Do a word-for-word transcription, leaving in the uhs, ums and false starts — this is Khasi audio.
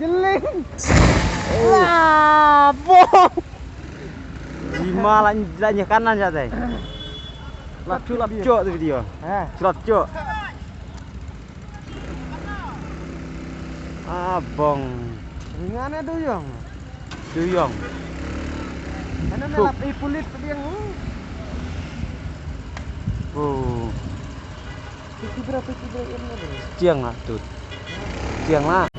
Jeling. Lah, bong. Lima lan lan ya kanan ya dai. Lap cu lap cu tu video. Ha. Lap cu. Ah, bong. Ringan eh duyung. Duyung. Ana na lap i pulit tu diang. Oh. Fifty berapa, fifty berapa em na deh? Ciang lah tu. Ciang lah.